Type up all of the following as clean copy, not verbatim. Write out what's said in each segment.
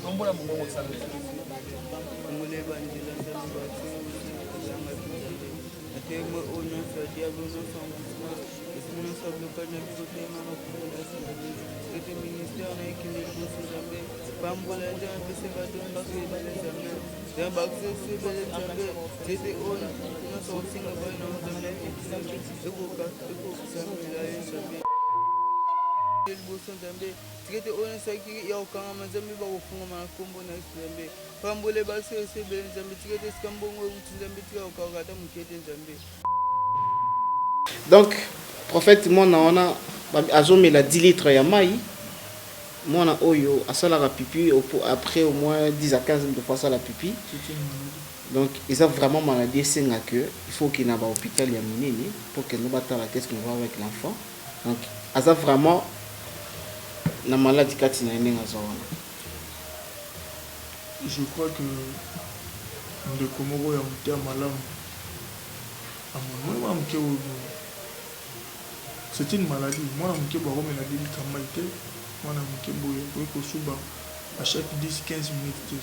Tombola mongongo osambela. Fungola banzela Nzambe bato ezanga Nzambe atelema oyo nyonso ya diablo nyonso ya ngusuma esimo nyonso ya blocage na biso telema na kombo na Yesu Nzambe ete ministère na ekende liboso Nzambe pambola Nzambe apesa bato baso ebele Nzambe Nzambe bakisa biso ebele Nzambe ete oyo nyonso osenga bai na Nzambe ekokosamela ye Nzambe liboso Nzambe Tika ete oyo nyonso ayaki ya kokangama, Nzambe, bakofungwama na nkombo na Yesu, Nzambe. Pambola basi oyo esi ebele, Nzambe. Tika ete esika mbongo euti, Nzambe, etika kokauka ata moke te, Nzambe. Donc prophète mwana wana azomela 10 litres ya mayi, mwana oyo asalaka pipi après au moins 10 à 15 de fois asala pipi. Donc eza vraiment maladie esenga que il faut okende na ba hopital ya minene pour kende batala qu'est-ce qu'on va avec l'enfant. Donc aza vraiment na maladi kati na ye ndenge aza wana. Je crois que ndeko moko ya motema malamu amoni mwana moke oyo boye c'est une maladie mwana moke boye akomela 2 litres ya mayi te mwana moke boye akoki kosuba à chaque 10 15 minutes te.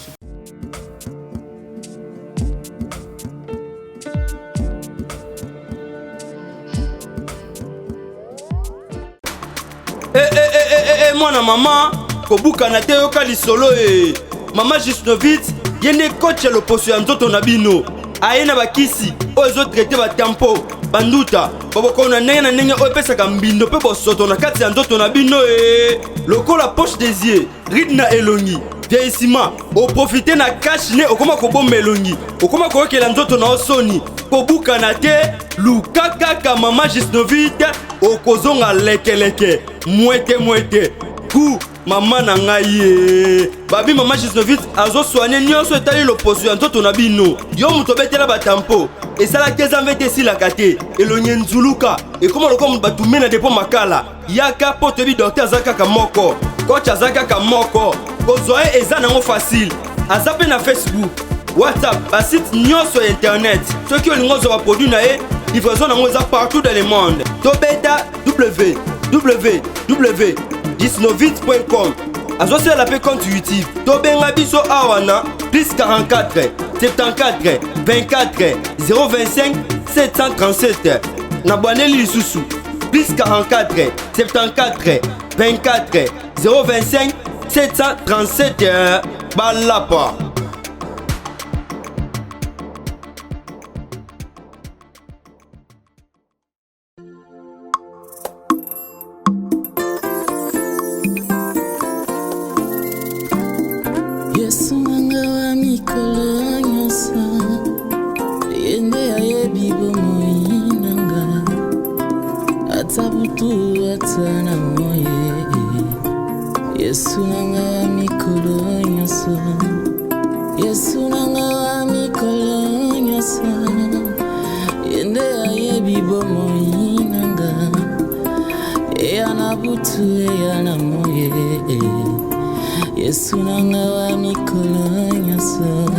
Eh, eh, eh, eh, eh, eh, mwana mama kobukana te yoka lisolo e mama jusnovit ye nde coach ya loposo ya nzoto na bino aye na bakisi oyo ezotraite batampo banduta babokono na ndenge na ndenge oyo epesaka mbindo mpe bosoto na kati ya nzoto na bino e lokola poche des yeux ride na elongi vieillissement oprofite na cash ne okoma kobomba elongi okoma koyokela nzoto na yo soni kobukana te luka kaka mama gisnovite okozonga lekeleke mwete mwete ku mama na ngai ye babi mama gisnovite azosoigne nyonso etali loposo ya nzoto na bino yo moto obetela batampo esalaki eza mvete esilaka te elongi enzuluka ekoma lokola moto batume na depo makala Yaka po toyebi docteur aza kaka moko, coach aza kaka moko, kozwa ye eza nango facile. Aza pe na Facebook, WhatsApp, ba site nyonso ya internet. Soki olingi ozwa ba produit na ye, livraison nango eza partout dans le monde. Tobeta www.disnovit.com azosalela mpe compte youtube tobenga biso awa na plus 44 74 24 025 737 na bwaneli lisusu plus 44 74 24 025 737 balapa. Yesu nanga wa mikolo nyonso ye nde ayebi bomoi nanga ata butu ata na moye Yesu nanga wa mikolo nyonso Yesu nanga wa mikolo nyonso ye nde ayebi bomoi nanga eya na butu eya na moye Yesu nanga wa mikolo nyonso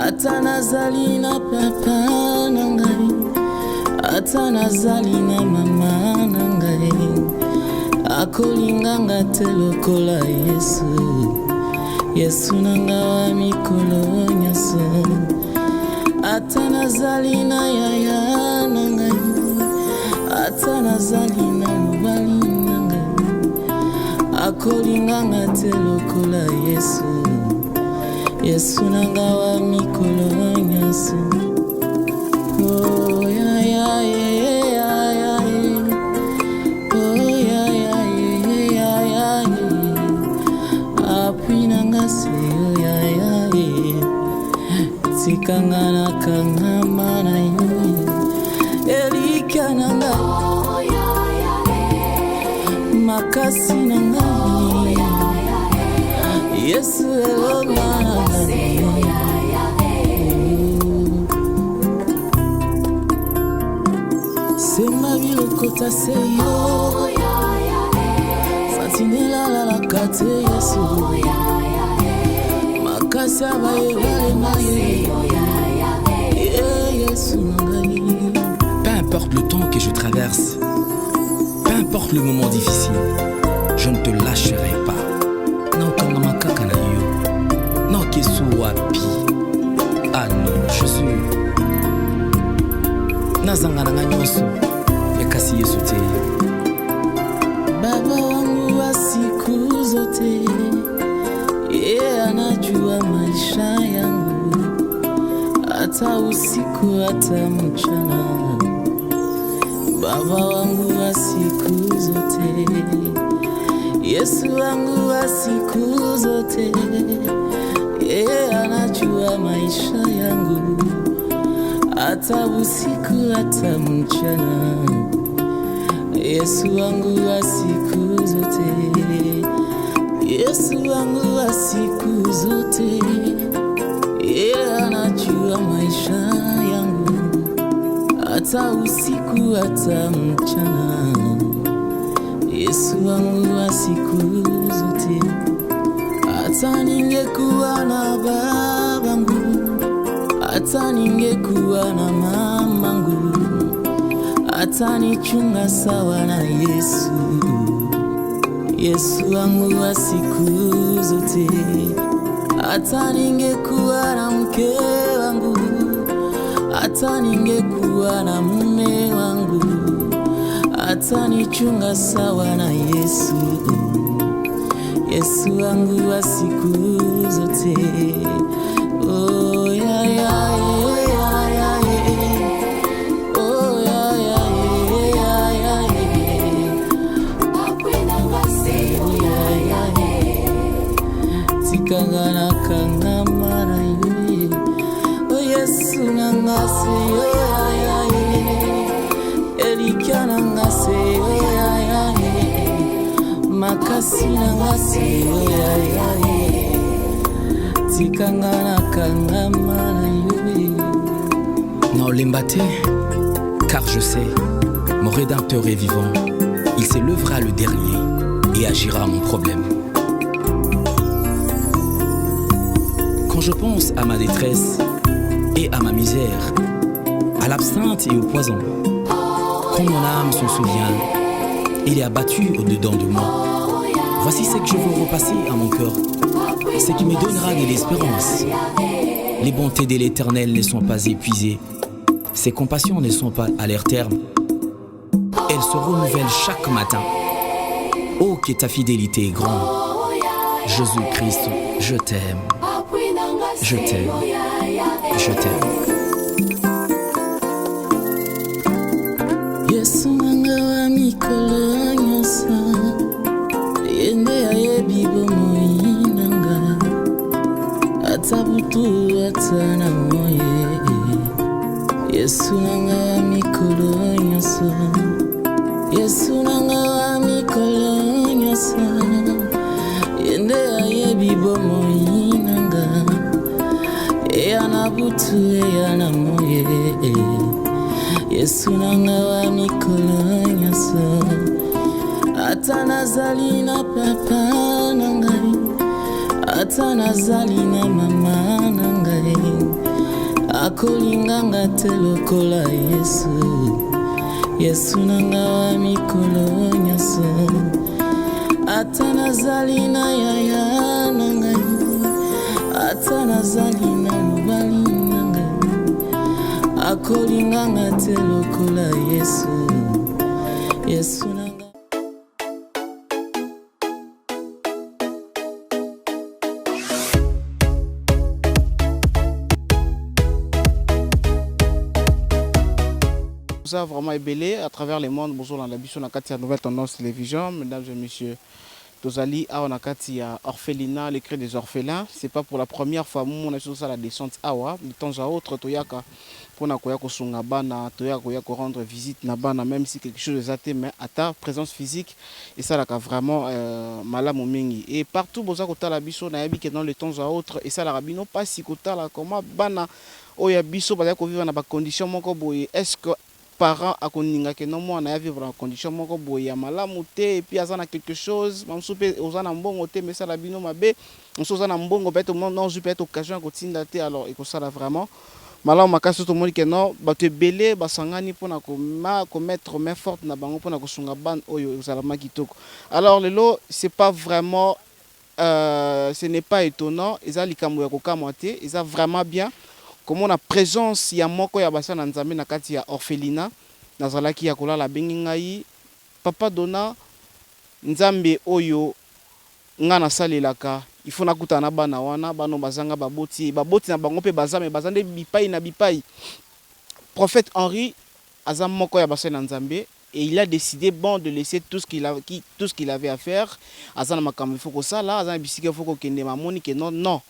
ata nazali na papa na ngai ata nazali na mama na ngai akolinganga te lokola yesu yesu nanga wa mikolo nyonso ata nazali na yaya na ngai ata nazali na mobali na ngai akolinganga te lokola yesu yesu na nga wa mikolo nyonso oh, ya, ya, ya, ya, ya. Oh, ya, ya, ya, ya, ya. Appui na nga se yo ya, ya, ya. Tika nga nakangama na yo elikya na ngai makasi na ngai yesu elonga na ngai semba bilokota se yo santinela lalaka te yesu makasi ya bayebale na ye yesu na ngai Peu importe le temps que je traverse, peu importe le moment difficile, je ne te lâcherai pas. Naokangama kaka na yo. Nazanga na nga nyonso, me kasi Yesu te. Baba wangu wa siku zote, yeye anajua maisha yangu, hata usiku hata mchana. Baba wangu wa siku zote, Yesu wangu wa siku zote, yeye anajua maisha yangu, hata usiku hata mchana. Yesu wangu wa siku zote, Yesu wangu wa siku zote, yeye anajua maisha yangu, hata usiku hata mchana. Yesu wangu wa siku zote, hata ningekuwa na babangu, hata ningekuwa na mamangu, atanichunga sawa na Yesu, Yesu wangu wa siku zote. Hata ningekuwa na mke wangu, hata ningekuwa na mume wangu, atanichunga sawa na Yesu, Yesu wangu wa siku zote. Oh, yeah, yeah, yeah, yeah, yeah. Oh, yeah, yeah, yeah, yeah, yeah. Oh, yeah, yeah, yeah. Tikanga nakangama na ye, o Yesu na nga se yo ya ya ye, elikya na nga se yo ya ya ye, makasi na nga se yo ya ya ye, tikanga nakangama na ye. Naolemba te, car je sais, mon Rédempteur est vivant. Il s'élèvera le dernier et agira à mon problème. Quand je pense à ma détresse et à ma misère, à l'absinthe et au poison, quand mon âme s'en souvient, il est abattu au-dedans de moi. Voici ce que je veux repasser à mon cœur, ce qui me donnera de l'espérance. Les bontés de l'Éternel ne sont pas épuisées, ses compassions ne sont pas à leur terme. Elles se renouvellent chaque matin. Oh, que ta fidélité est grande. Jésus-Christ, je t'aime. Je t'aime. Je t'aime. Yesu na nga wa mikolo nyonso, ye nde ayebi bomoi na nga, ata butu ata na moyi. Yesu na nga wa mikolo nyonso, Yesu na nga wa mikolo nyonso, ye nde ayebi bomoi na nga, eya na butu eya na moyi. Yesu na nga wa mikolo nyonso, ata nazali na papa na ngai, ata nazali na mama na ngai, akolinganga te lokola Yesu, Yesu na nga wa mikolo nyonso. Ata nazali na yaya na ngai, ata nazali na mobali na ngai, akolinganga te lokola Yesu, Yesu na nga. Ça vraiment ebele à travers le monde, bozolanda biso na kati ya Nouvelle Tendance Télévision. Mesdames et messieurs, tozali awa na kati ya orphelinat Le Cri des Orphelins. C'est pas pour la première fois momona biso tosala descente awa. De temps à autre toyaka mpona koya kosunga bana, toyaka koya korendre visite na bana, même si quelque chose eza te, mais ata présence physique esalaka vraiment malamu mingi. Et partout boza kotala biso, nayebi ke dans le temps à autre esalaka bino mpasi kotala comment bana oyo ya biso bazali kovivre na bacondition moko boye. Est ce que parent akoninga ke no mwana ya vivre na condition moko boye ya malamu te, et puis aza na quelque chose? Bamosusu mpe oza na mbongo te, mais esala bino mabe. Mosusu oza na mbongo, peut-être nozwi peut-être occasion ya kotinda te. Alors ekosala vraiment malamu makasi. Tomoni ke no bato ebele basangani mpona komettre main forte na bango mpona kosunga bana oyo, ekozala ma kitoko. Alors lelo, c'est pas vraiment ce n'est pas étonnant, eza likambo ya kokamwa te, eza vraiment bien. Komona presence ya moko ya basali na Nzambe na kati ya orphelinat, nazalaki ya kolala abengi ngai, Papa Dona, Nzambe oyo nga nasalelaka, il faut nakutana na bana wana, bana oyo bazanga baboti, baboti na bango pe baza mais baza nde bipayi na bipayi. Prophète Henri aza moko ya basali na Nzambe et il a decide bon de laisser tout ce qu'il a, tout ce qu'il avait à faire, aza na makambo il faut kosala, aza na bisika il faut kokende mais amoni que non, non,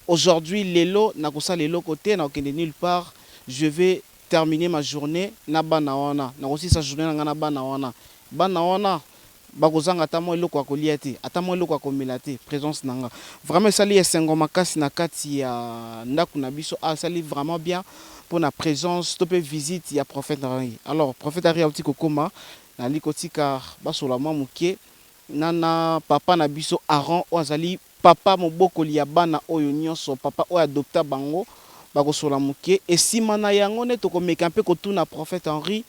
Aujourd'hui lelo nakosala eloko te nakokende nulle part je vais terminer ma journee na bana wana nakosilisa journee na nga na bana wana bana wana bakozanga ata mwa eloko ya kolia te ata mwa eloko ya komela te presence na nga vraiment esali esengo makasi na kati ya ndaku na biso awa esali vraiment bien pona presence to pe visite ya prophète Henri alors prophète Henri awuti kokoma nali kotika basola mwa mukie na na papa na biso Aaron oyo azali Papa mobokoli ya bana oyo nionso, papa oyo adopta bango, bakosola moke et sima na yango nde tokomeka mpe kotuna prophète Henri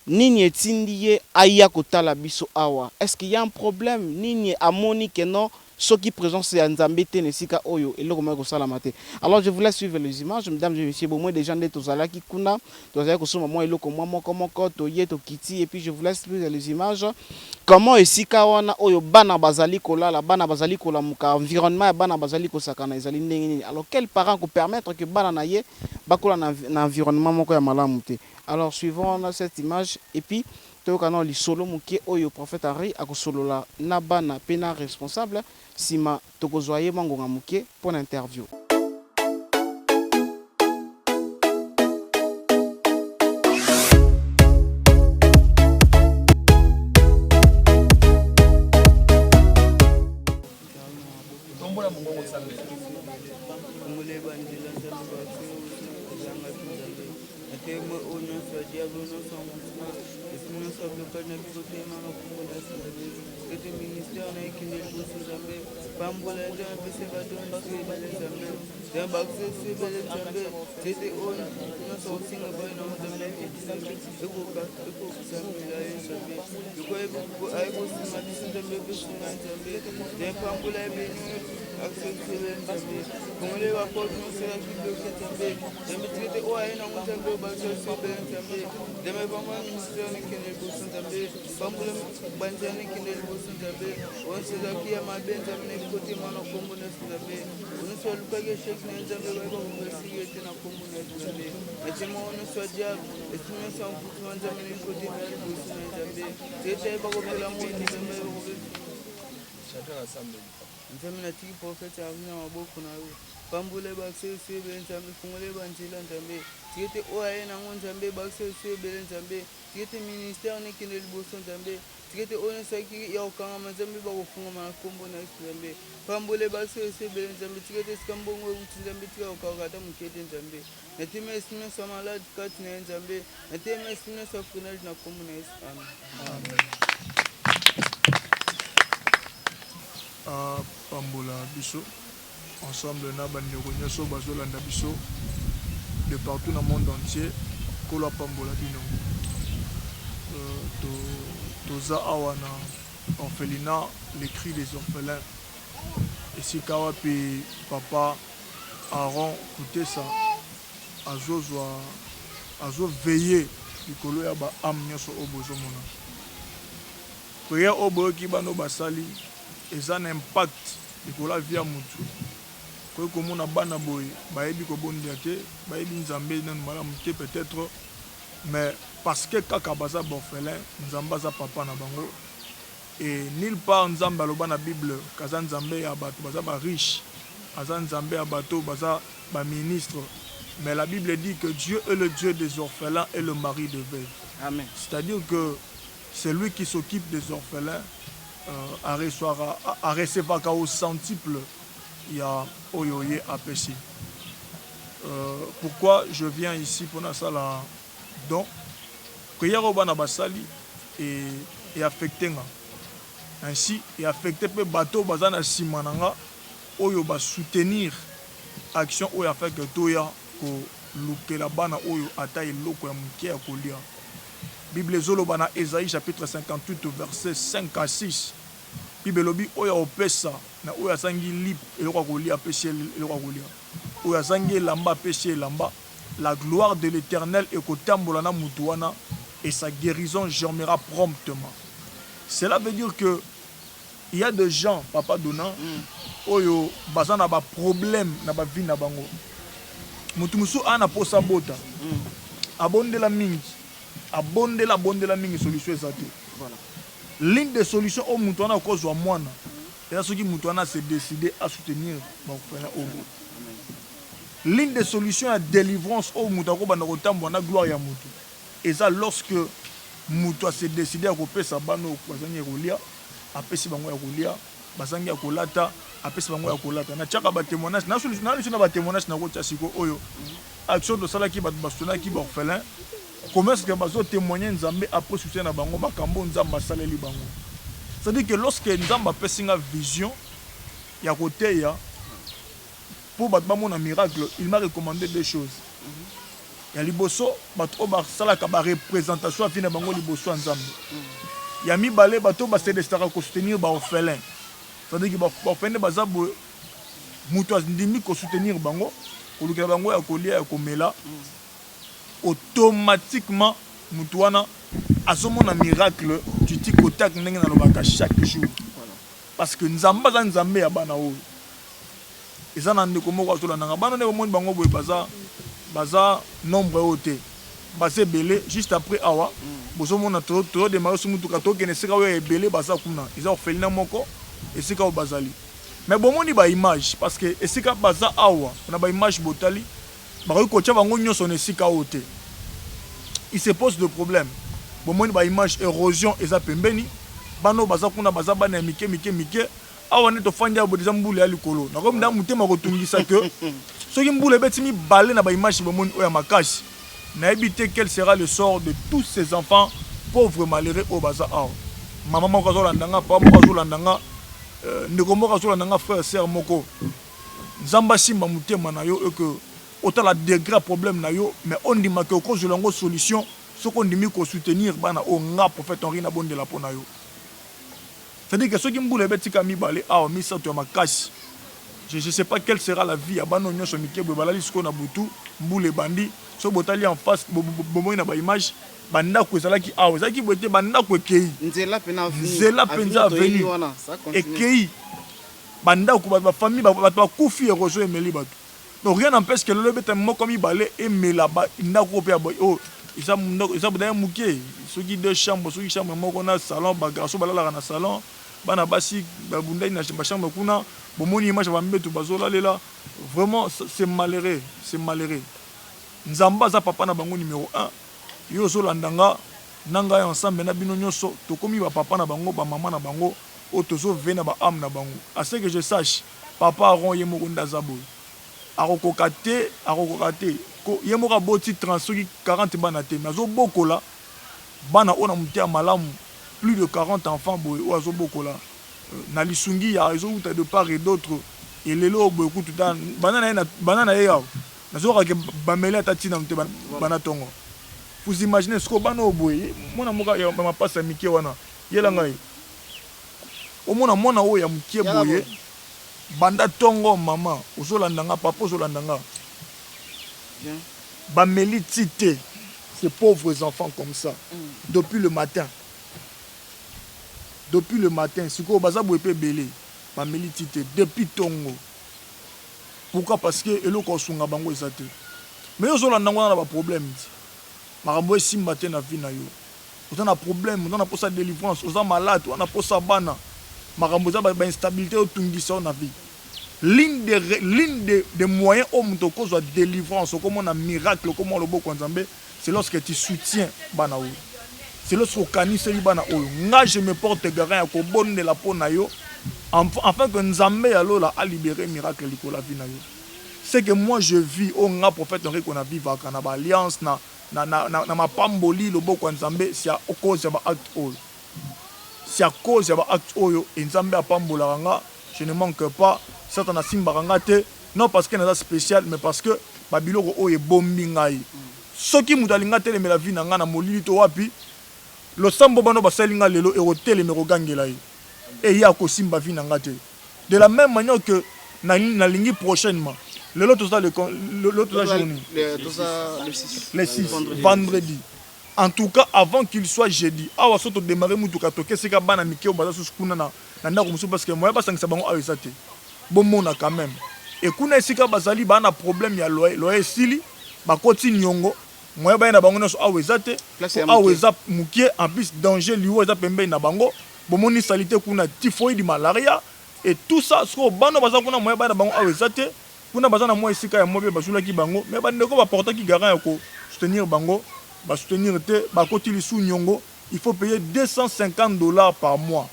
nini etindi ye aya kotala biso awa, est ce qu'il ya un problème, nini amoni que non soki presence ya Nzambe te na esika oyo eloko moko ekosalama te. Alors je vous laisse suivre les images mesdames et messieurs, bomoni dejà nde tozalaki kuna, tozalaki kosomba mwa eloko mwa moko moko, toye tokiti et puis je vous laisse suivre les images. Comment esika wana oyo bana bazali kolala, bana bazali kolamuka, environnement ya bana bazali kosakana ezali ndenge nini? Alors quel parent ako permettre que bana na ye bakola na na environnement moko ya malamu te? Alors suivons wana cette image et puis toyoka nao lisolo moke oyo prophète Henri akosolola na bana pe na responsable, sima tokozua ye mwa ngonga moke pona interview. Ete ministère na ekende liboso Nzambe pambola ye Nzambe apesa ba don nyonso ebele Nzambe Nzambe bakisa biso ebele Nzambe ete oyo nyonso osenga epai na yo Nzambe ekoka ekosamela ye Nzambe lokola aye kosunga biso Nzambe epesunga Nzambe Nzambe pambola ye beni akisa biso ebele Nzambe kongole baporte nyonso ezalaki bloke Nzambe Nzambe tika ete oyo aye nango Nzambe obakisa biso ebele Nzambe Nzambe pambola ministère na ekende liboso Nzambe Pambola banzela nekende liboso Nzambe. Onso ezalaki ya mabe Nzambe na ekotema na kombo na Yesu Nzambe. Onso alukaki echec na ye Nzambe bayeba koresir ye te na kombo na Yesu Nzambe. Natema onso ya diable esprit nyonso ya mvutuma Nzambe na ekotema ya liboso na ye Nzambe. Ete ayeba kopela moto Nzambe ayeba kopela. Nzambe natiki prophète Henri na maboko na yo. Pambola ye bakisa ye lisusu ebele Nzambe fungola ye ba nzela Nzambe. Tika ete oyo aye na yango Nzambe bakisa ye lisusu ebele Nzambe. Tika ete ministère na ekende liboso Nzambe. Tika ete oyo nyonso ayaki ya kokangama Nzambe bakofungwama na kombo na Yesu Nzambe. Pambola ebakisa oyo esi ebele Nzambe. Tika ete esika mbongo ewuti Nzambe etika kokauka ata moke te Nzambe. Natemi esprit nyonso ya malade kati na ye Nzambe. Natemi esprit nyonso ya freinage na kombo na Yesu. Amen. Amen. Apambola biso ensemble na ba ndeko nioso bazo landa biso de partout na monde entier nkolo apambola bino toza awa na orphelinat le cri des orphelins esika wapi papa Aaron Kutesa azozwa azo veiller likolo ya ba ame nioso oyo bozomona prière oyo boyoki bana oyo basali eza na impact Likolo ya vie ya mutu. Okoki komona bana boye bayebi kobondela te, bayebi Nzambe nanu malamu te peut etre mais parce que kaka baza ba orphelins, Nzambe aza papa na bango et nulle part Nzambe aloba na bible qu'aza Nzambe ya batu baza ba riches, aza Nzambe ya bato baza ba ministres mais la bible dit que Dieu est le Dieu des orphelins et le mari de veuves. Amen. C'est à dire que c'est lui qui s'occupe des orphelins. A reçoira, a recevaka au centuple ya oyo ye apesi. Pourquoi je viens ici po nasala don? Prière oyo bana basali e e affecter nga. Ainsi e affecter pe bato oyo baza na sima na nga oyo ba soutenir action oyo afin que toya kolukela bana oyo ata eloko ya moke ya kolia. Bible ezo loba na Esaïe chapitre 58 verset 5 à 6, Bible elobi oyo akopesa na oyo azangi lip eloko ya kolia apesi ye eloko ya kolia. Oyo azangi elamba apesi ye elamba. La gloire de l'Eternel ekotambola na mutu wana et sa guerison germera promptement. Cela veut dire que il ya de gens papa Dona oyo baza na ba problème na ba vie na bango. Mutu mosusu aa na posa abota, abondela mingi, abondela abondela mingi solution eza te. L'une des solutions oyo mutu wana akozwa mwana eza soki mutu wana a se decider a soutenir ba orphelins oyo boye. L'une des solutions ya delivrance oyo mutu akobanda kotambola na gloire ya mutu eza lorsque mutu a se decider ya kopesa bana oyo bazangi ya kolia, apesi bango ya kolia, bazangi ya kolata, apesi bango ya kolata. Natiaka ba temoignages, na liso na ba temoignages nakotia siko oyo action tosalaki bato ba soutenaki ba orphelins, comment est-ce que bazo temoigner Nzambe après soutien na bango makambo oyo Nzambe asaleli bango. C'est-à-dire que lorsque Nzambe apesi nga vision ya koteya Po bato bamona miracle, il m'a recommande deux choses. Ya liboso, bato oyo basalaka ba representation ya vie na bango liboso ya Nzambe. Ya mibale, bato oyo ba se decidaka ko soutenir ba orphelins. C'est-à-dire que ba orphelins nde baza boye, moto andimi ko soutenir bango, kolukela bango ya kolia, ya komela, automatiquement moto wana azomona miracle du tic au tac ndenge nalobaka chaque jour. Parce que Nzambe aza Nzambe ya bana oyo. Eza na ndeko moko azolanda nga bana nde bomoni bango boye baza baza nombre oyo te baza ebele juste après awa bozomona tozo demarre su mutuka tokende esika oyo ya ebele baza kuna eza orphelinat moko esika oyo bazali mais bomoni ba image parce que esika baza awa na ba image botali bakoki kotia bango nyonso na esika oyo te il se pose de problème bomoni ba image erosion eza pembeni bana oyo baza kuna baza bana ya mike mike mike Awa nde tofandi awa boye dejà mbula ya likolo nakomi nda motema kotungisa que soki mbula ebeti mibale na ba image bomoni oyo ya makasi nayebi te quel sera le sort de tous ces enfants pauvres malheureux oyo baza awa mama moko azolanda nga papa moko azolanda nga euh, ndeko moko azolanda nga frère sœur moko nzambe asimba motema na yo et que otala degré ya problème na yo mais ondima ke okozwela yango solution soki ondimi ko soutenir bana oyo nga prophète Henri nabondela mpo na yo. C'est à dire que soki mbula ebeti kaka mibale awa misato ya makasi je je sais pas quelle sera la vie ya bana oyo nionso mike boye balali sikoyo na butu mbula ebandi soki botali en face bomoni na ba image ba ndaku ezalaki awa ezalaki boye te ba ndaku ekeyi Nzela pena avenue nzela avenue penza toyebi avenue wana ça continue. ekeyi ba ndaku ba famille bato bakufi erosion emeli bato. Donc rien n'empêche que lelo ebeta moko mibale emela ba ndako oyo pe ya oyo eza ndako eza d'ailleurs muke soki deux chambres soki chambre moko na salon ba garçons balalaka na salon bana basi babundaki na ba chambre kuna bomoni image ya ba mbetu bazolalela vraiment c'est malheureux c'est malheureux Nzambe aza papa na bango numero un yo ozolanda nga na ngai ensemble na bino nyoso tokomi ba papa na bango ba mama na bango oyo tozo veiller na ba ame na bango à ce que je sache Papa Aaron ye moko nde aza boye akokoka te akokoka te ko ye moko aboti 30 soki 40 bana te mais azobokola bana oyo na motema malamu plus de 40 enfants boye oyo azobokola na lisungi ya ezowuta de part et d'autre et lelo oyo boye kutu ta bana na ye bana na ye awa nazoyoka ke bameli ata tina te bana tongo vous imaginez sikoyo bana oyo boye mwana moko ya mapasa ya mike wana yela ngai Omona mwana oyo ya mukie boye banda tongo maman ozolanda nga papa ozolanda nga bameli ti te ces pauvres enfants comme ça depuis le matin depuis le matin sikoyo baza boye pe ebele bameli ti te depuis tongo pourquoi parce que eloko ya kosunga bango eza te mais yo ozolanda ngo wana na ba problème ti makambo esimba te na vie na yo Oza na problème, oza na posa delivrance, oza malade, oza na posa bana, makambo eza ba instabilite ezo tungisa yo na vie. L'une des l'une des des moyens oyo moto okozwa delivrance, okomona miracle, okomona loboko ya Nzambe, c'est lorsque tu soutiens bana oyo. C'est lorsque okaniseli bana oyo. Nga je me porte garant ya kobondela po na yo afin que Nzambe ya lola a libere miracle likolo ya vie na yo. Ce que moi je vis, oyo nga prophète Henrico na vivaka na ba alliance, na na, na, na, na mapamboli loboko ya Nzambe, c'est à cause ya ba actes oyo. C'est à cause ya ba actes oyo et Nzambe apambolaka nga, je ne manque pas, Satana asimbaka nga te, non parce que naza special mais parce que ba biloko oyo ebombi ngai. Soki moto alingi atelemela vie na nga na molili to wapi, losambo bana basali nga lelo ekotelema ekogangela ye et ye akosimba vie na nga te. De la meme manière que nalingi prochainement. Lelo toza le lelo toza jour nini? Toza le 6. Le 6 vendredi. En tout cas avant qu'il soit jeudi awa soki to demarrer mutuka toke esika bana mike oyo baza susu kuna na na ndako mosusu parce que moyen basangisa bango awa eza te. Bomona quand meme. Et kuna esika bazali ba na problème ya loyer, loyer esili bakoti niongo moyen baya na bango nionso awa eza te po awa eza mukie en plus danger liwa eza pembeni na bango. Bomoni salite kuna typhoïde, malaria Et tout ça sikoyo bana oyo baza kuna moyen baya na bango awa eza te, kuna baza na mwa esika ya mwa bien bazwelaki bango mais ba ndeko ba portaki garant ya ko soutenir bango ba soutenir te bakoti lisusu niongo il faut payer 250 dollars par mois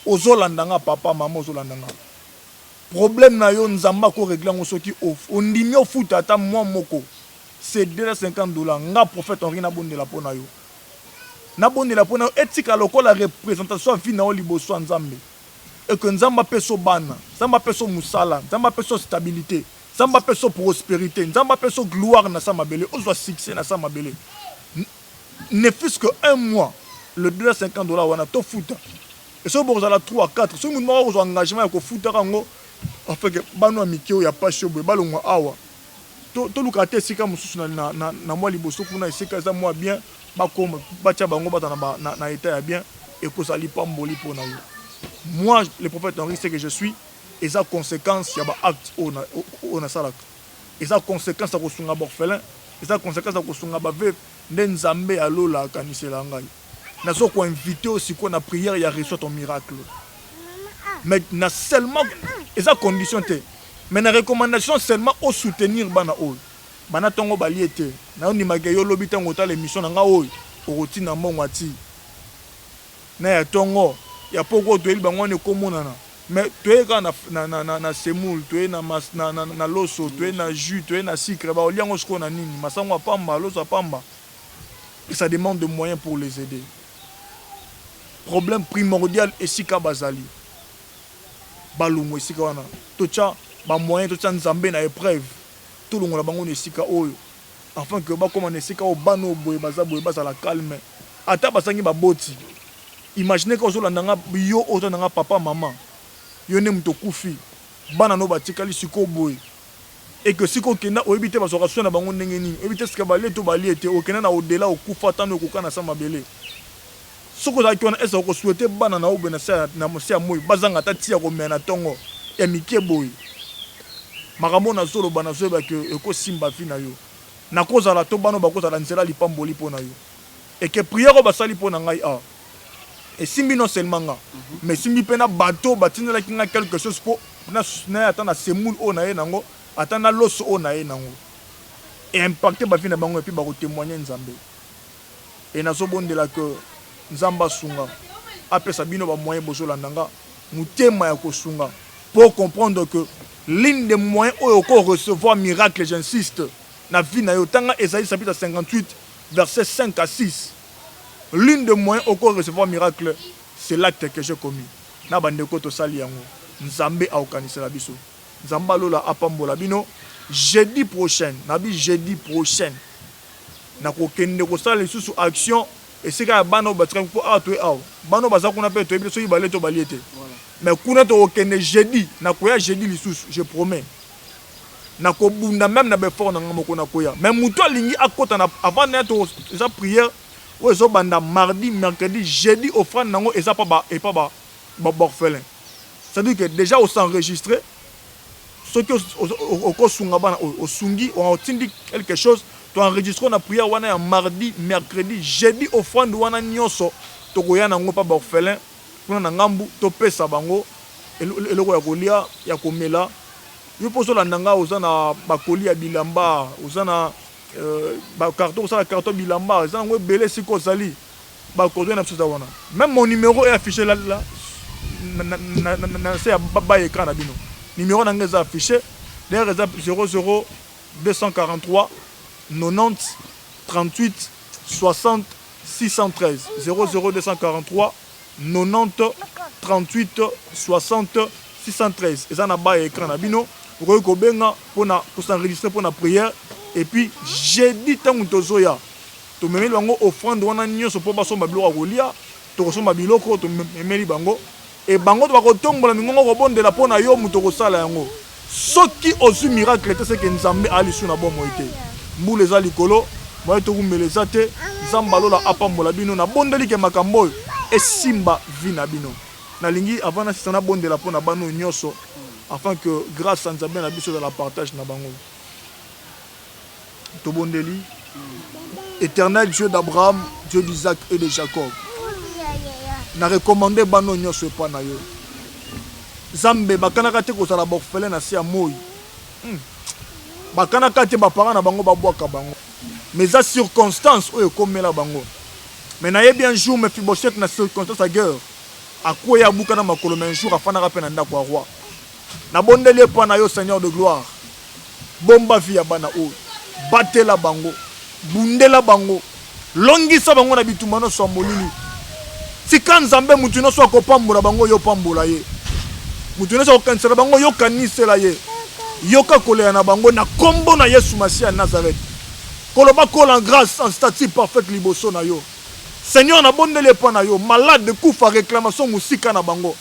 ozo landa nga papa maman ozo landa nga problème na yo Nzambe ako regler yango soki ondimi ofuta ata mois moko c'est 250 dollars nga prophète Henri nabondela po na yo nabondela po na yo etika lokola representation ya vie na yo liboso ya Nzambe. Et que Nzambe apesa yo bana, Nzambe apesa yo musala, Nzambe apesa yo stabilite, Nzambe apesa yo prosperite, Nzambe apesa yo gloire na sa mabele, ozwa succès na sa mabele. Ne fut-ce que un mois, le 250 dollars wana tofuta. Et soki bokozala 3, 4, soki mutu moko akozwa engagement ya kofutaka yango afin que bana ya mike oyo ya pasi oyo boye balongwa awa. Toluka ata esika mosusu na, na, na, na mwa liboso kuna esika eza mwa bien, bakoma batia bango bazala na, na, na etat ya bien, ekozala lipamboli mpo na yo. Moi, le prophète Henri, ce que je suis, eza consequence ya ba actes oyo na, oyo nasalaka. Eza consequence ya kosunga ba orphelins, eza consequence ya kosunga ba veuves, nde Nzambe ya lola akanisela ngai. Nazo ko inviter yo sikoyo na prière ya reçois ton miracle. Mais na seulement eza condition te. Mais na recommandation seulement o soutenir bana oyo. Banda tongo balie te. Nayo ndima ke yo lobi tango otala emission na nga oyo okotinda mbongo ati na ya tongo ya pokwa oyo toyeli bango wana ekomonana. Mais toye kaka na na na na na semoule, toye na mas na na na loso, toye na jus, toye na sucre, bakolia yango sikoyo na nini? Masangu ya pamba, loso ya pamba. Et ça demande de moyens pour les aider. Problème primordial esika bazali. Balongwa esika wana. Totia ba moyens, totia Nzambe na epreuve. Tolongola bango na esika oyo afin que bakoma na esika oyo bana oyo boye baza boye bazala calme. Ata bazangi baboti. Imaginez que ozolanda nga yo ozolanda nga papa maman. Yo nde moto okufi. Bana no batikali sikoyo boye. Et que sikoyo okenda oyebi te bazwaka soin na bango ndenge nini. Oyebi te est-ce que balie to balie te. Okenda na au-delà okufa tango ekoka na se ya mabele. Soki ozalaki wana est ce que oko souhaiter bana na yo boye na se na se ya moyi bazanga ata ti ya komela na tongo ya mike boye? Makambo oyo nazo loba nazo yeba que eko simba vie na yo. Nako zala to bana oyo bako zala nzela ya lipamboli po na yo. Et que prière oyo basali po na ngai awa esimbi non seulement nga mais esimbi pe na bato oyo batindelaki nga quelque chose po naya ata na semoule oyo naye nango ata na loso oyo naye nango. E impacter ba vie na bango et puis bako temoigner Nzambe. Et nazo bondela que Nzambe asunga apesa bino ba moyens bozo landa nga mutema ya kosunga po comprendre que l'une des moyens oyo oko recevoir miracle j'insiste na vie na yo tanga Esaïe chapitre 58 verset 5 à 6 l'une des moyens oko recevoir miracle c'est l'acte que j'ai commis na ba ndeko tosali yango Nzambe akokanisela biso Nzambe ya lola apambola bino jeudi prochaine nabi jeudi prochaine Nakokende kosala lisusu action esika ya bana oyo batikaki mpo awa toye awa bana oyo baza kuna mpe toyebi te soki balie to balie te mais kuna tokokende jeudi nakoya jeudi lisusu je promets nakobunda meme na baeffort na ngai moko nakoya mais moto alingi akota na avant naya to eza prière oyo ezobanda mardi mercredi jeudi offrande nango eza pa ba epa ba ba orphelin c'est à dire que déjà osenregistre Soki oko sunga bana oyo osungi otindi quelque chose to enregistre na prière wana ya mardi, mercredi, jeudi offrande wana nionso tokoya na ngo pa ba orphelin kuna na ngambu topesa bango eloko ya kolia ya komela yo pe ozolanda nga oza na ba colis ya bilamba oza na ba carton kosala carton bilamba eza nango ebele esika ozali Ba coordonnees na biso eza wana. Meme mon numero est affiche là là na se ya ba ecran na bino. Numero na nga eza affiche. D'ailleurs eza 00 243 90 38 60 613 00 243 90 38 60 613 eza na ba ecran na bino. Okoki kobenga pona ko s'enregistrer pona prière et puis jeudi tango tozoya Tomemeli bango offrande wana nionso mpo basomba biloko ya kolia, tokosomba biloko tomemeli bango et bango bakotombola mingongo kobondela mpo na yo moto okosala yango. Soki ozwi miracle te seke Nzambe a lisu na bomoi te. Mbula eza likolo, moyen tokumbela eza te. Nzambe ya lola apambola bino. Nabondeli ke makambo oyo esimba vie na bino. Nalingi avant nasisa nabondela mpo na bana oyo nyoso afin que grace ya Nzambe na biso ezala partage na bango. Tobondeli. Eternel Dieu d'Abraham, Dieu d'Isaac et de Jacob. Na recommander bana oyo nyoso epa na yo. Zambe bakanaka te kozala ba orphelin na se ya moyi. Bakanaka te ba parents na bango babwaka bango. Mais eza circonstance oyo ekomela bango. Mais nayebi un jour Mephibosheth na circonstance ya guerre akweya abukana makolo mais un jour afandaka pe na ndako ya roi. Nabondeli epa na yo Seigneur de gloire. Bomba vie ya bana oyo. Batela bango. Bundela bango. Longisa bango na bitumba nionso ya molili. Tika Nzambe mutu nionso akopambola bango yo pambola ye. Mutu nionso akokanisela bango yo kanisela ye. Yoka kolela na bango na kombo na Yesu Masiya ya Nazareth. Nkolo bakola en grace en stature parfaite liboso na yo. Seigneur nabondeli epa na yo malade kufa reclamation musika na bango.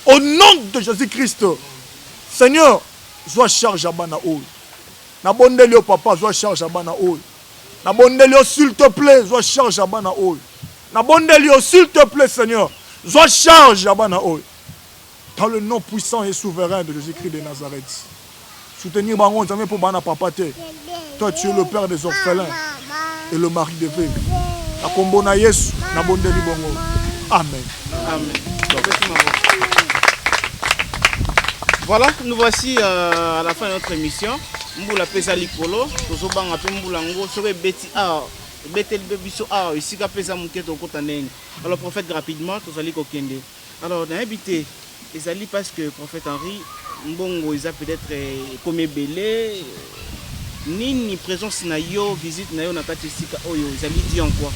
Au nom de Jesus Christ. Seigneur zwa charge ya bana oyo. Nabondeli yo papa zwa charge ya bana oyo. Nabondeli yo s'il te plaît zwa charge ya bana oyo. Nabondeli yo s'il te plaît Seigneur zwa charge ya bana oyo. Dans le nom puissant et souverain de Jésus-Christ de Nazareth. Soutenir bango Nzambe po bana papa te. Toi tu es le père des orphelins et le mari des veuves. Na kombo na Yesu nabondeli bongo. Amen. Amen. Voilà, nous voici à la fin de notre émission. Mbula pesa likolo, tozobanga pe mbula ngo soki ebeti awa, ebeteli pe biso awa esika pe eza moke tokota ndenge. Alors prophète rapidement tozali kokende. Alors nayebi te ezali parce que prophète Henri mbongo eza peut-être ekomi ebele nini présence na yo visite na yo na kati esika oyo ezali dit en quoi?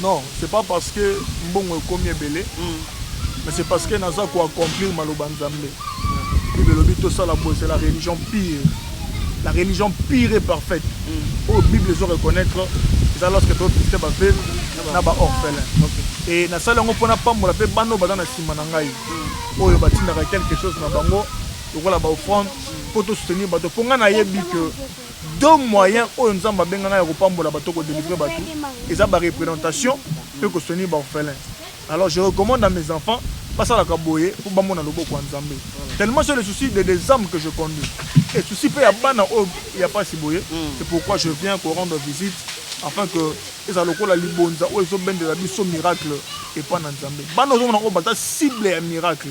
Non, c'est pas parce que mbongo ekomi ebele, mais c'est parce que naza ko accomplir maloba Nzambe. Bible elobi tosala boye, c'est la religion pure. La religion pure et parfaite. Oyo Bible ezo reconnaître eza lorsque to visiter ba veuves na ba orphelins. Et nasali yango mpo napambola mpe bana oyo baza na nsima na ngai, oyo batindaka quelque chose na bango lokola ba offrande mpo to soutenir bato. Mpo ngai nayebi que deux moyens oyo Nzambe abenga ngai ya kopambola bato, ko délivrer bato, eza ba représentation mpe ko soutenir ba orphelins. Alors je recommande à mes enfants basalaka boye mpo bamona loboko ya Nzambe. Tellement j'ai le souci de des âmes que je conduis et souci mpe ya bana oyo ya pasi boye, c'est pourquoi je viens ko rendre visite afin que ezala lokola libonza oyo ezobendela biso miracle epa na Nzambe. Bana ozomona oyo baza cible ya miracle.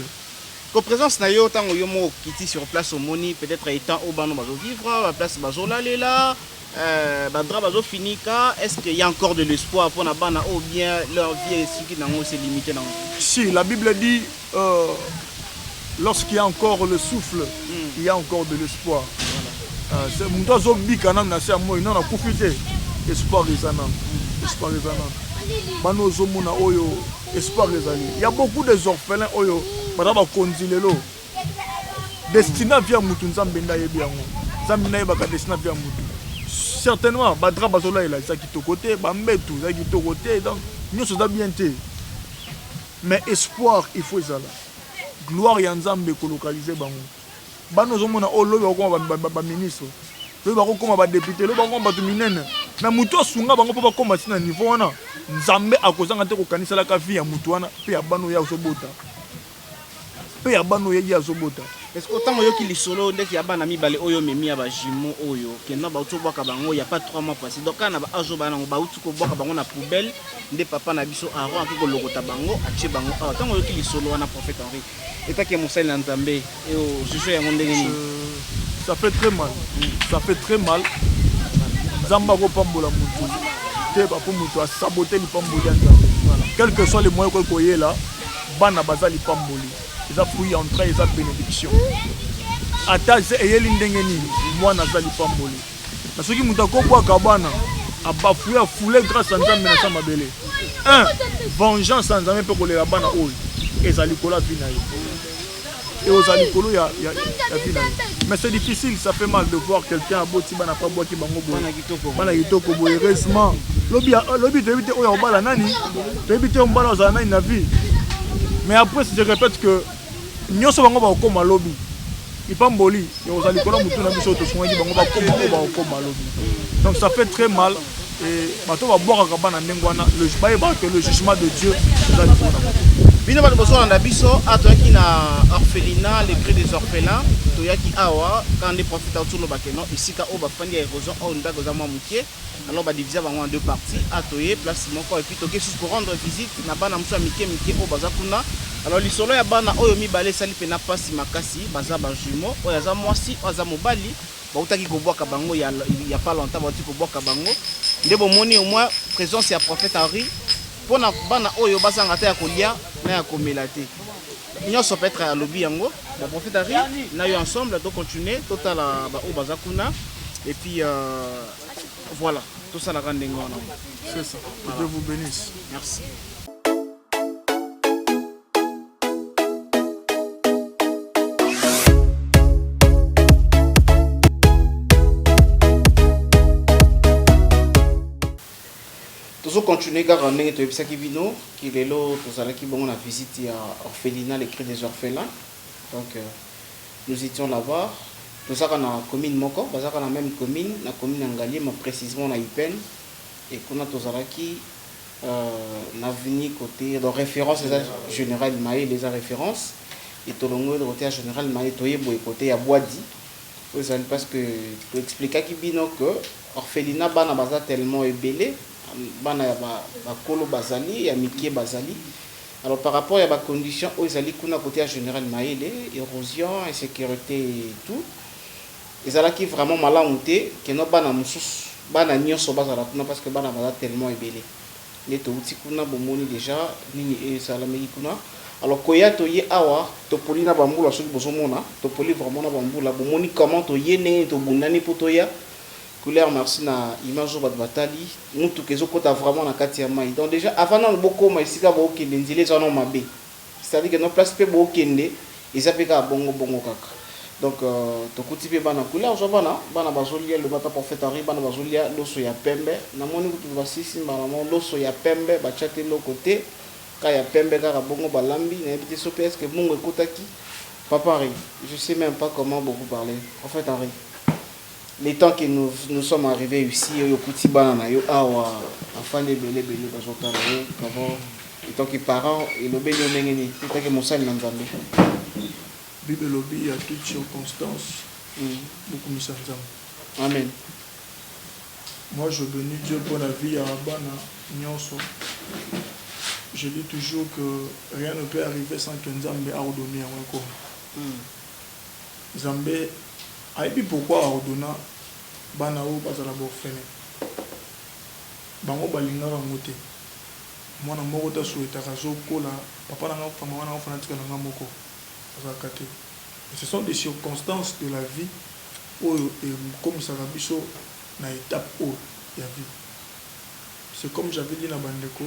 Ko présence na yo tango yo moko okiti sur place omoni peut-être etant oyo bana bazo vivre, ba place bazolalela, ba draps bazofinika, est-ce qu'il y a encore de l'espoir pour na bana ou bien leur vie esuki nango c'est limité nango? Si, la Bible dit lorsqu'il y a encore le souffle, il y a encore de l'espoir. Moto azobika nanu na se ya moi, nanu akufi te, espoir eza nanu, espoir eza nanu. Bana ozomona oyo espoir ezali. Il y a beaucoup des orphelins oyo baza bakonzi lelo. Destinée ya vie ya mutu Nzambe nde ayebi yango. Nzambe nde ayebaka destinée ya vie ya mutu. Certainement ba draps bazolalela eza kitoko te, ba mbetu eza kitoko te, donc nyonso eza bien te. Mais espoir il faut ezala. Gloire ya Nzambe ekolocaliser bango. Bana ozomona oyo lobi bakokoma ba ministre, lobi bakokoma ba député, lobi bakokoma bato minene. Mais mutu asunga bango mpo bakoma ti na niveau wana, Nzambe akozanga te kokaniselaka vie ya mutu wana mpe ya bana oyo azobota. Mpe ya bana oyo ye azobota. Est-ce que ntango oyoki lisolo ndeti ya bana mibale oyo omemi ya ba jumeaux oyo kenda bauti kobwaka bango ya pas 3 mois passé, donc kaka na ba âge oyo bana yango bauti kobwaka bango na poubelle nde papa na biso Aaron ake kolokota bango atie bango awa. Ntango oyoki lisolo wana prophète Henri etaki mosali na Nzambe ojuge yango ndenge nini? Ça fait très mal, ça fait très mal. Nzambe akopambola mutu te po mutu asabote lipamboli ya Nzambe. Quel que soit les moyens okoki koyela bana baza lipamboli, eza fruit ya entraille, eza bénédiction. Ata eyeli ndenge nini, mwana aza lipamboli. Na soki moto akobwaka bana abafouye afoule grâce ya Nzambe na sa mabele. Un, vengeance ya Nzambe mpe kolela bana oyo eza likolo ya vie na ye. Et oza likolo ya vie na ye. Mais c'est difficile, ça fait mal de voir quelqu'un aboti bana pa bwaki bango boye. Bana kitoko boye, heureusement. Lobi lobi toyebi te oyo akobala nani, toyebi te mobala ozala nani na vie. Mais après je répète que nyonso bango bakokoma lobi. Lipamboli ekozala likolo ya motu na biso oyo tosungaki bango bakoma oyo bakokoma lobi. Donc ça fait très mal et bato babwakaka bana ndenge wana bayebaka que le jugement de Dieu eza likolo na bango. Bino bato bozolanda biso awa toyaki na orphelinat le cri des orphelins toyaki awa kaka nde prophète auti oloba ke non esika oyo bafandi ya erosion oyo ndako eza mwa moke alors ba divisa bango en deux parties a toye place moko et puis toke susu ko rendre visite na bana mosusu ya mike mike oyo baza kuna alors lisolo ya bana oyo mibale esali pena pasi makasi baza ba jumeaux oyo aza mwasi oyo aza mobali bautaki kobwaka bango ya, ya pas longtemps bauti kobwaka bango nde bomoni au moins présence ya prophète Henri pona bana oyo bazanga ata ya kolia na ya komela te nyonso peut-être alobi yango bon prophète Henri na yo ensemble to continuer totala ba oyo baza kuna et puis euh, voilà tosalaka ndenge wana. C'est ça. Que Dieu vous bénisse. Merci. Tozo continuer kaka ndenge toyebisaki bino ki lelo tozalaki bongo na visite ya orphelinat le cri des orphelins donc euh, nous étions là-bas tozaka na commune moko bazaka na même commune na commune ya Ngaliema précisément na Ipen et kuna tozalaki euh, na avenue côté donc référence eza général Mayele eza référence et tolongoli côté ya général Mayele toye boye côté ya Bwadi Oyo ezali parce que to explikaki bino que orphelinat bana baza tellement ebele, bana ya ba bakolo bazali, ya mikie bazali. Alors par rapport ya ba conditions oyo ezali kuna cote ya general Mayele, erosion, insecurite et tout, ezalaki vraiment malamu te que no bana mosusu, bana nionso bazala kuna parce que bana baza tellement ebele. Nde towuti kuna bomoni dejà nini esalameki kuna alors koya toye awa topoli na ba mbula soki bozomona topoli vraiment na ba mbula bomoni comment toye ndenge nini tobundani po toya couleur merci na image oyo bato batali mutuka ezokota vraiment na kati ya mayi donc dejà avant nanu bokoma esika bokende nzela eza nanu mabe C'est à dire que non place pe bo kende eza pe kaka bongo bongo kaka. Donc tokuti pe bana couleur zwa bana bana bazolia loba pa prophète Henri bana bazolia loso ya pembe namoni kutu basisi mbala moko loso ya pembe batia te eloko te ka ya pembe kaka bongo balambi nayebi te soki est ce que mbongo ekotaki papa Henri je sais même pas comment beaucoup parler prophète Henri le temps que nous, nous sommes arrivés ici oyo okuti bana na yo awa bafandi ebele ebele bazotala yo d'abord etant que parent elobeli yo ndenge nini etant que mosali na nzambe? Bible elobi à toute circonstance bokumisa Nzambe. Amen. Moi je benis Dieu pona vie ya bana nionso. Je dis toujours que rien ne peut arriver sans que Nzambe a ordonne yango ekoma. Nzambe ayebi pourquoi a ordonna bana oyo bazala ba orphelins. Bango balingaka yango te. Mwana moko te a souhaitaka azo kola papa na nga akufa maman na nga akufa natikala nga moko. Azalaka te. Mais ce sont des circonstances de la vie oyo ekomisaka biso na etape oyo ya vie. C'est comme j'avais dit na ba ndeko,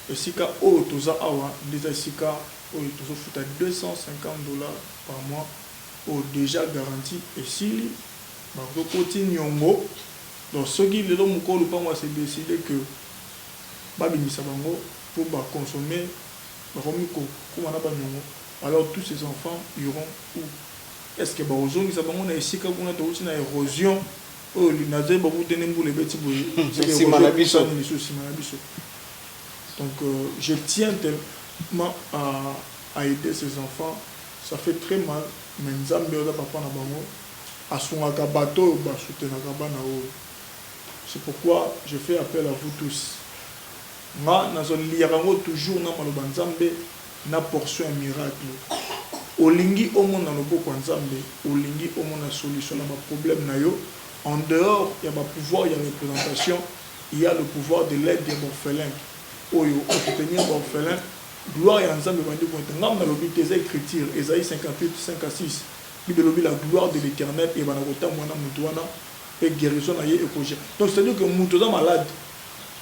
esika oyo toza awa nde eza esika oyo tozo futa 250 dollars par mois oyo dejà garantie esili, bazo koti niongo, donc soki lelo mukolo lupangu a se decider que babimisa bango po ba consommer bakomi kokoma na ba niongo alors tous ces enfants iront où? Est ce que bakozongisa bango na esika kuna towuti na erosion oyo nazoyeba kutu te nde mbula ebeti boye Sima na biso. epusani lisusu sima na biso donc je tiens tellement à aider ces enfants ça fait très mal mais Nzambe oyo aza papa na bango asungaka bato oyo ba soutenaka bana oyo C'est pourquoi je fais appel à vous tous nga nazo liyaka yango toujours na maloba nzambe na portion ya miracle olingi omona loboko ya nzambe olingi omona solution na ba problème na yo en dehors ya ba pouvoir ya representation il ya le pouvoir de l'aide ya ba orphelin oyo o soutenir ba orphelin gloire ya nzambe ebandi koyete nga nalobi te eza ecriture Esaïe 58 5 à 6 bible elobi la gloire de l'eternel ebanda kotambola na mutu wana pe guerison na ye ekoja donc c'est à dire que mutu aza malade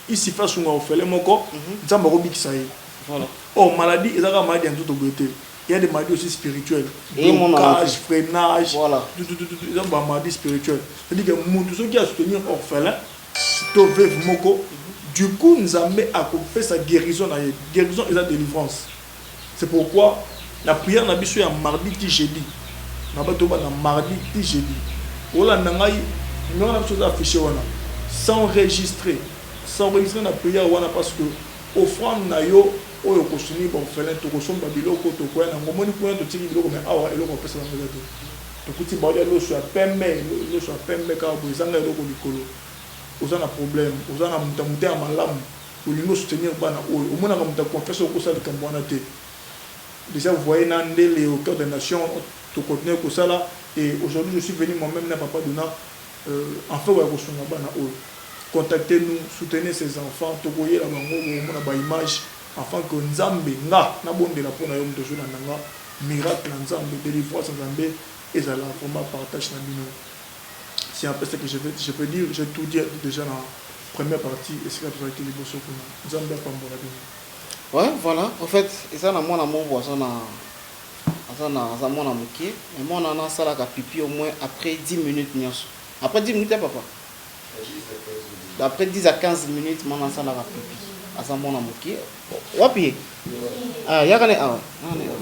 il suffit asunga orphelin moko nzambe akobikisa ye Voilà. or maladie eza kaka maladie ya nzoto boye te il y a des maladies aussi spirituelles Emonana blocage freinage Voilà. tout, tout, tout, tout, eza ba maladie spirituelle c'est à dire que mutu soki a soutenir orphelin to veuve moko du coup nzambe akopesa guérison na ye guérison eza délivrance c'est pourquoi na prière na biso ya mardi ti jeudi. Na bato banda mardi ti jeudi. Olanda ngai, numéro na biso eza affiché wana. S'enregistrer. S'enregistrer na prière wana parce que offrande na yo oyo okosoutenir ba orphelins, tokosomba biloko, tokoya na yango. Omoni kuna totiki biloko mais awa eloko bapesa bango eza te. Tokuti baolia loso ya pembe, loso ya pembe kaka boye ezanga eloko likolo. Oza na problème, oza na moto ya motema malamu, olingi o soutenir bana oyo. Omonaka moto ya confiance okoki kosala likambo wana te. Dejà vous voyez na ndele au cœur de la nation to continuer kosala et aujourd'hui je suis venu moi-même na papa Dona enfin koya kosunga bana oyo. Contactez nous, soutenez ces enfants, tokoyela bango bokomona ba images afin que Nzambe nga nabondela pona yo moto ozolanda nga miracle ya Nzambe, delivrance ya Nzambe ezala vraiment partage na bino. C'est un peu ce que je veux, je peux dire, j'ai tout dit déjà na première partie esika tozalaki liboso kuna. Nzambe apambola bino. Ouais, voilà. En fait, eza na mwana moko aza na aza na aza mwana moke, mais mwana wana asalaka pipi au moins après 10 minutes nyonso. Après 10 minutes ya papa. Après 10 à 15 minutes mwana asalaka pipi. Aza mwana moke. Wapi ye? Ah, yaka ne awa. Yaka ne awa.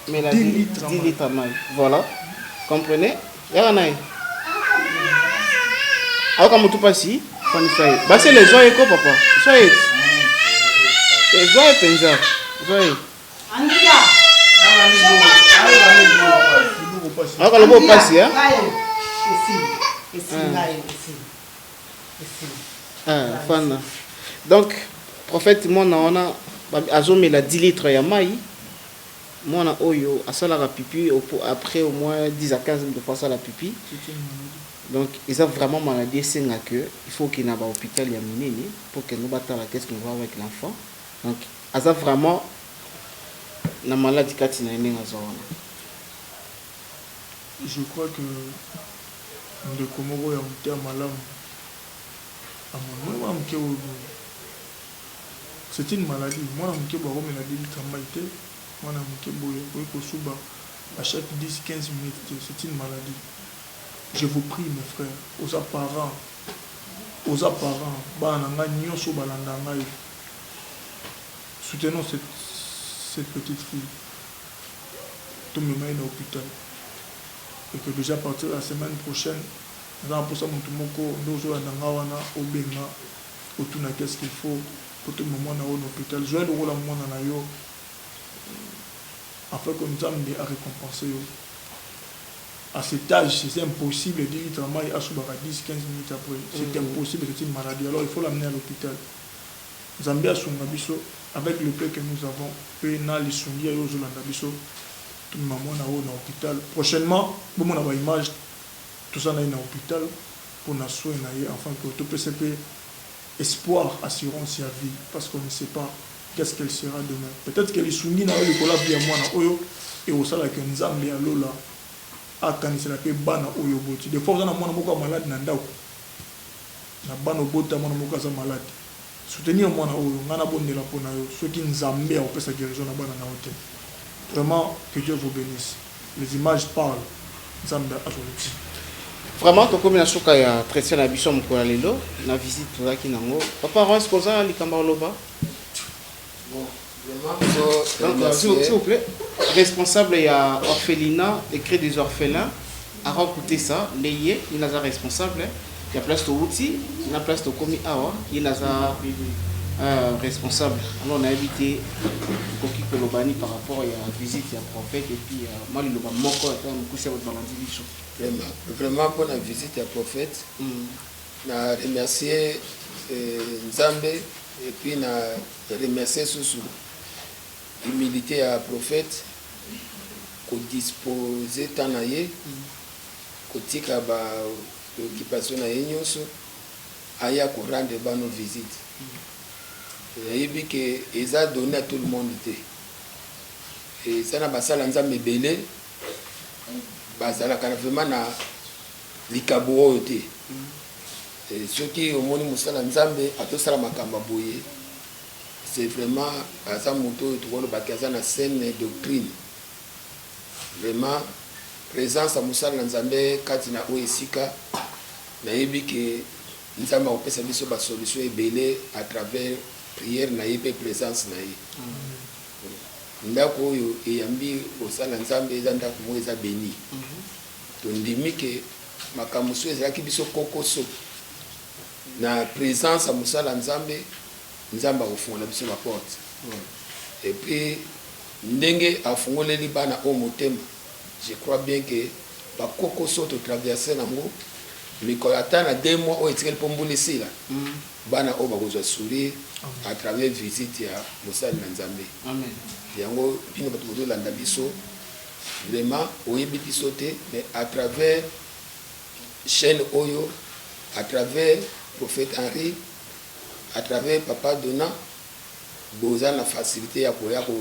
Mela 10 litres, 10 litres mai. Voilà. Comprenez? Yaka na ye. Ayoka motu pasi, fanisa ye. Basele zwa ye ko papa. Zwa ye. Zwa ye penza. Zwa ye. Ayoka lobo pasi hein? Ah, fana. Donc, prophète mwana wana azomela 10 litres ya mai. Mwana oyo asalaka pipi après au moins 10 à 15 minutes asala pipi. Donc eza vraiment maladie esenga que il faut okende na ba hôpital ya minene pour que no batala qu'est-ce qu'on va avec l'enfant. Donc aza vraiment na maladi kati na ye ndenge aza wana. Je crois que ndeko moko ya motema malamu amoni mwana moke oyo boye. C'est une maladie, mwana moke boye akomela 2 litres ya mayi te, mwana moke boye akoki kosuba à chaque 10, 15 minutes te, c'est une maladie. Je vous prie mes frères, oza parent, oza parent, bana na ngai nionso balanda ngai, soutenons cette, cette petite fille, tomema ye na hopital et que dejà à partir de la semaine prochaine, naza na posa mutu moko nde ozolanda ngai wana obenga otuna qu'est ce qu'il faut po tomema mwana oyo na hopital, zwa ye lokola mwana na yo afin que Nzambe a recompenser yo. À cet age, c'est impossible, 10 litres ya mayi asubaka 10, 15 minutes après, c'est impossible, c'est une maladie, alors il faut l'amener à l'hopital. Nzambe asunga biso avec le peu que nous avons pe na lisungi ya yo ozolanda biso, tomema mwana oyo na hopital prochainement, bomona ba images toza na ye na hopital. pona soin na ye enfin que topesa pe espoir assurance ya vie parce qu'on ne sait pas qu'est-ce qu'elle sera demain peut-etre que lisungi na yo likolo ya vie ya mwana oyo ekosala que Nzambe ya lola akanisela pe bana oyo oboti des fois oza na mwana moko ya malade na ndaku na bana obota mwana moko aza malade soutenir mwana oyo nga nabondela pona yo soki Nzambe akopesa guerison na bana na yo te vraiment que Dieu vous benisse. Les images parlent Nzambe azwa lokumu. Vraiment tokomi na suka ya entretien na biso ya mokolo ya lelo na visite tozalaki nango. Papa Aaron, est-ce que oza na likambo ya koloba? Bon, vraiment, so, Donc, s'il vous plaît, responsable ya orphelinat et cri des orphelins, Aaron Kutesa, nde ye, ye naza responsable ya place towuti na place tokomi awa, ye naza responsable. Alors nayebi te okoki koloba nini par rapport ya visite ya prophète et puis mwa liloba moko ata mokuse ya bato balandi biso. Vraiment, vraiment pona visite ya prophète, na remercier Nzambe et puis na remercier susu humilite ya prophète ko disposer temps na ye, kotika ba preoccupation na ye nionso aya ko rendre bano visite. Nayebi que eza donne à tout le monde te. Eza na basali ya Nzambe ebele bazalaka vraiment na likabo oyo te. Soki omoni mosali ya Nzambe azosala makambo ya boye, c'est vraiment aza moto oyo tokoloba ke aza na saine doctrine. Vraiment presence ya mosali na Nzambe kati na oyo esika, nayebi ke Nzambe akopesa biso ba solution ebele à travers prière na ye pe presence na ye. Ndako oyo eyambi kosala Nzambe eza ndako moko eza beni. Tondimi ke makambo mosusu ezalaki biso kokoso na presence ya mosala Nzambe, Nzambe akofungola biso ba porte. Et puis ndenge afungoleli bana oyo motema, je crois bien que ba kokoso to traverser nango mikolo ata na 2 mois oyo etikali mpo mbula esila, bana oyo bakozwa sourire à travers visite ya mosali na Nzambe. Yango bino bato bozolanda biso vraiment oyebi biso te, mais à travers chaîne oyo, à travers prophète Henri, à travers papa Dona, boza na facilité ya koya ko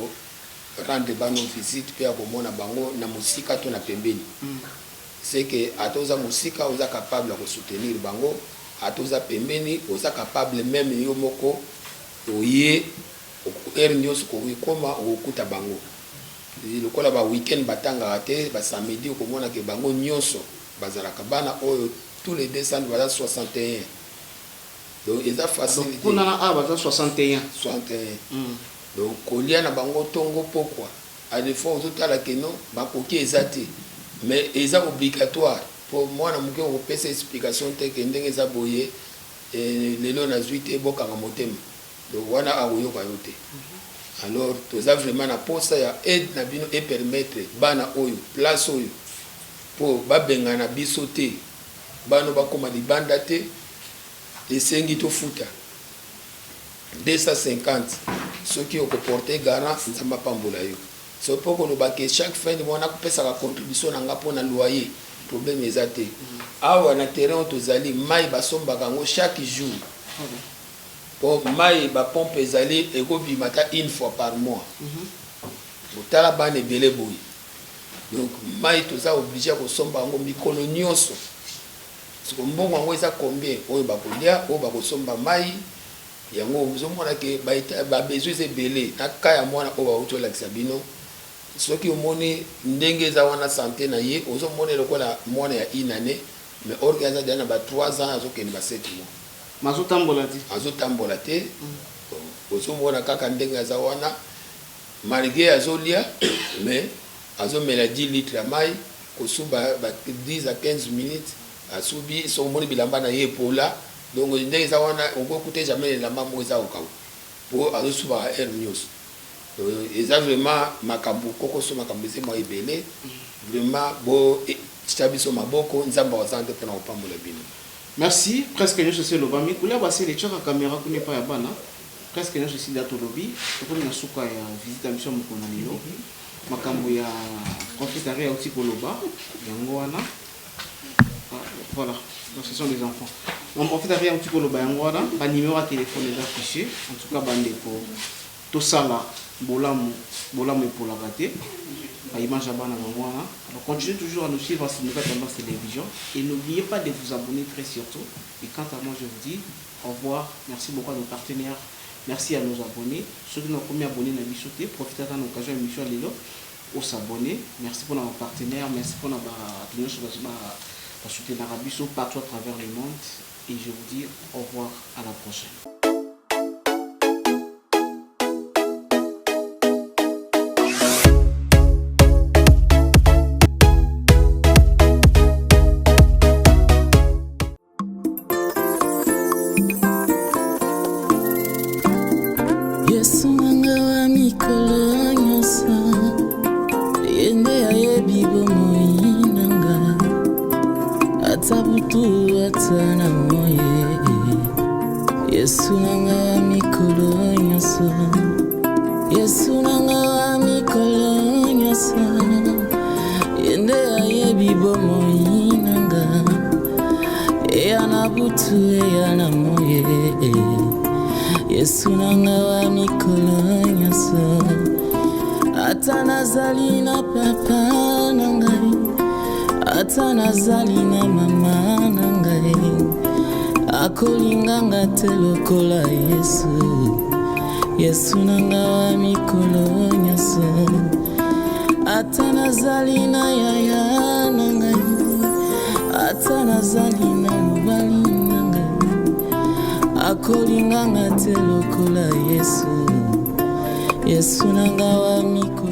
rendre bano visite pe ya komona bango na mosika to na pembeni. C'est que ata oza mosika oza capable ya ko soutenir bango, ata oza pembeni oza capable meme yo moko oye heure nionso okokoma okokuta bango. Lokola ba week-end batangaka te, ba samedi okomona ke bango nionso bazalaka bana oyo tous les deux centres baza 61. Donc eza facile te. Donc kuna na awa baza 61. 61. Donc kolia na bango tongo pokwa à des fois ozo tala que non bakoki eza te mais eza obligatoire po mwana muke okopesa explication te que ndenge eza boye lelo nazui te bokanga motema donc wana akoyoka yo te. Alors toza vraiment na posa ya aide na bino e permettre bana oyo place oyo po babengana biso te, bana oyo bakoma libanda te, esengi tofuta 250 soki oko porter garant Nzambe apambola yo. Soki pe okoloba ke chaque fin du mois nakopesaka contribution na nga pona loyer, problème eza te. Awa na terrain oyo tozali mayi basombaka yango chaque jour po mayi ba pompe ezali ekobima ata une fois par mois. Botala bana ebele boye donc mayi toza oblige ya kosomba yango mikolo nionso. Siko mbongo yango eza combien oyo bakolia oyo bakosomba mayi yango ozo mona ke ba besoin eza ebele na cas ya mwana oyo bawuti olakisa bino soki omoni ndenge eza wana sante na ye ozo mona ye lokola mwana ya une annee mais or ke aza dejà na ba 3 ans azo kende ba 7 mois. Mais azo tambola te. Azo tambola te ozo mona kaka ndenge aza wana malgre azo lia mais azo mela 10 litres ya mayi. Kosuba ba 10 à 15 minutes asubi soki omoni bilamba na ye epola donc ndenge eza wana okoki kuta jamais elamba moko eza kokauka po azosubaka heure nioso donc eza vraiment makambo kokoso makambo eza mwa ebele vraiment bo tia biso maboko nzambe akozanga te pona kopambola bino. Merci, presque nionso esi elobami, kolia basele tiaka camera kuna epai ya bana, presque nionso esi dejà tolobi, tokomi na suka ya visite na biso ya mokolo na lelo. Makambo ya prophète Henri auti koloba yango wana. Voilà, donc ce sont des enfants. Donc prophète Henri auti koloba yango wana, ba numéro ya téléphone eza affiché. En tout cas bandeko tosala bolamu, bolamu epolaka te. Ba image ya bana bango wana. Alors continuez toujours à nous suivre sur Nouvelle Tendance Télévision et n'oubliez pas de vous abonner très surtout. Et quant à moi, je vous dis au revoir. Merci beaucoup à nos partenaires. Merci à nos abonnes soki nanu okomi abonne na biso te profite ata na occasion ya emission ya lelo o s'abonner merci pona ba partenaires merci pona batu nionso ba soutenaka biso partout à travers le monde et je vous dis au revoir à la prochaine. Yesu nanga wa mikolo nyonso ye nde ayebi bomoi nanga ata butu ata na moye Yesu nanga wa mikolo nyonso Yesu nanga wa mikolo nyonso ye nde ayebi bomoi nanga eya na butu eya na moye Yesu nanga wa mikolo nyonso ata nazali na papa na ngai ata nazali na mama na ngai akolinganga te lokola Yesu Yesu nanga wa mikolo nyonso ata nazali na yaya na ngai ata nazali na mobali na ngai akolinganga te lokola Yesu. Yesu na nga wa mikolo.